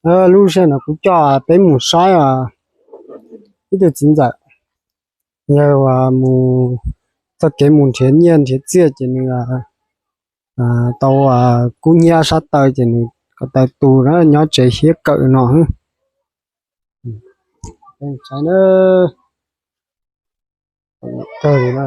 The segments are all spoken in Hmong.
Lub sij hawm no kuv coj peb mus saib ib tug txiv ntxawm, yog uas mus txoj kev mus nrhiav nyiaj nrhiav txiaj ces nws tau kub hnyiab sab taw ces nws ko taw tu na nyob tsev hiab kawm no. Saib na. Kawg li na.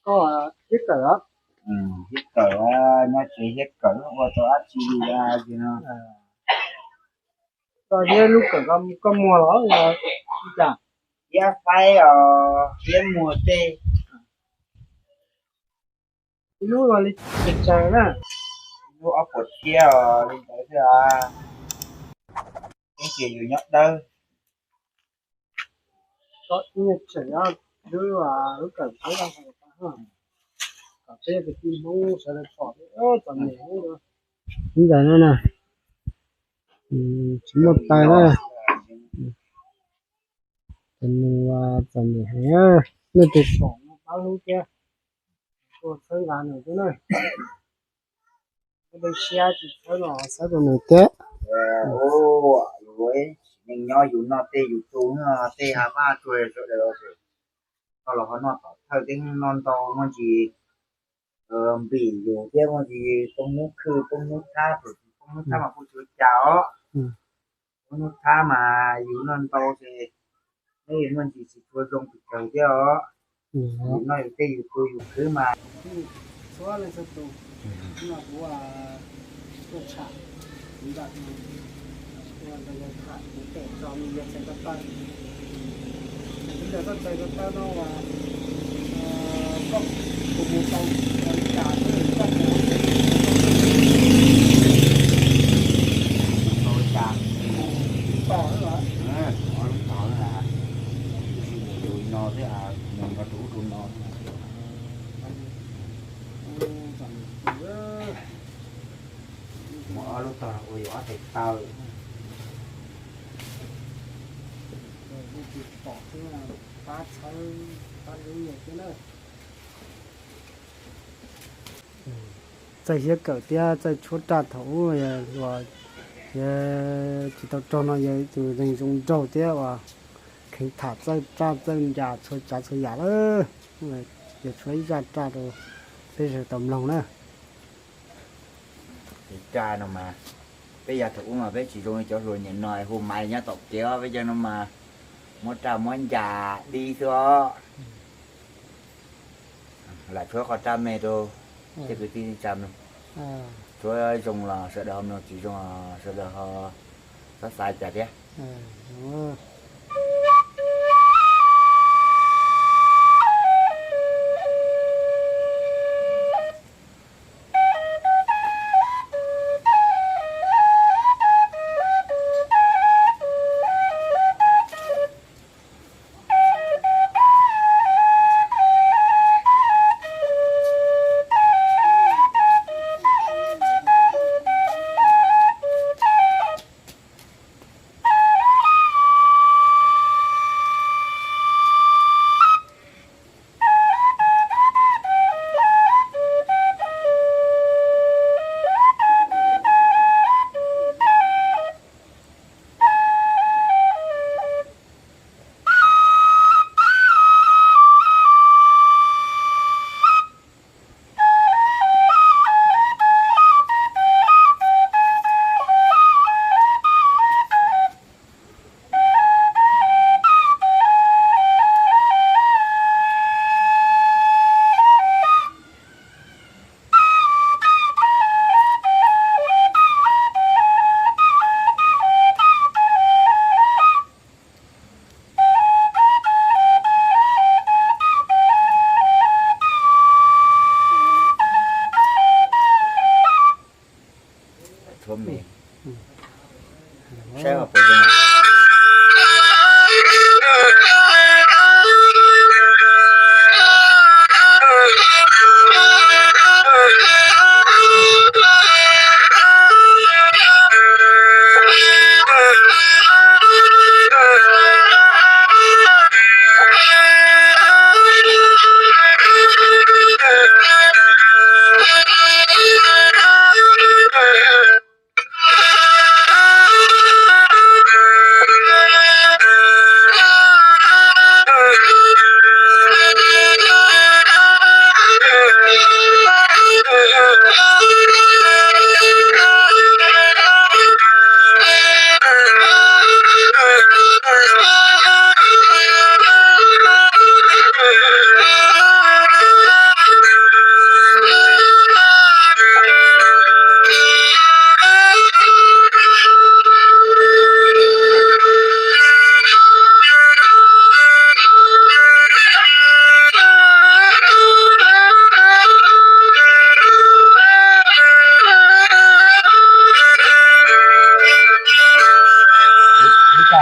Koj thiab kawm, thiab kawm, nyob tsev thiab kawm ua tau dab tsi li no. Koj thiab lub kawm koj muag los li cas? Thiab faib os, thiab muag tej. Ib lub li tsawg na? Lub ob puas txhiab os, li ntawd xwb os. Ib ces yus nyob dawb. Koj ib nyuag tseem lub, lub kawm txhiab, kom peb kwv tij Hmoob sawv daws pom txom nyem. Ib ntawd no na, tsis muaj taw na. Tus nus txom nyem heev, nej tus pom no pab hlub thiab, txhawb nqa nws thiab na. Siab tsis txhawb los txhawb rau nws thiab. Neeg nyob yus noj tej yus tu, tej hav vaj tsuag sawv daws, koj los ho noj tom thawj thiab noj ntau muaj ntsis npim yus thiab muaj ntsis poob hnub khwb poob hnub thab, poob hnub thab mas kuj tsis ua cas os. Poob hnub thab mas yus noj ntau ces muaj ntsis tsis tshua zoo pes tsawg thiab os. Yus noj yus tej yus tu yus khwv mas. Txhua leej txhua tus, no kuv tuaj tsham kuv nram no, ua ntawd yog tham kuv pem tso me yog txhais ko taw. Kuv ntawm koj txhais ko taw no uas koj mus tau li cas thiab koj mus ua tsev tau li cas? Mus tom lub tog, mus no thiab, mus no rau ub rau no. Mus ob lub tog ua yus ob tes taw. Pab txhawb pab hlub thiab na. Txawj hiab kawm thiab txawj tshuab raj thaum ub uas tsis tau raug no yog tus neeg zoo nraug thiab uas kheev tham txawj raj txawj ncas txhua tsav txhua yam lawm. Yog tshuab ib zaj raj rau peb sawv tau mloog na. Raj no mas peb yav thaum ub mas peb tsis zoo li cov hluas niam no hu maiv nyob tom kev os, peb cov no mas muab raj muab ncas dib xwb os. Lam tshuab qhov raj me rau tej kwv tij neej tsa mloog. Tshuab zoo los sawv daws ho mloog, tsis zoo los sawv daws ho txhob xav cas thiab.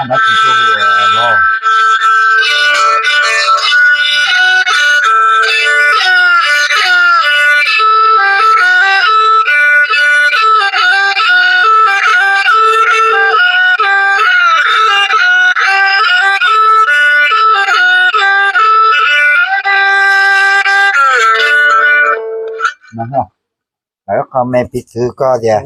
Dab tsi tuaj hu los? Lawv qho me piv txwv koj tias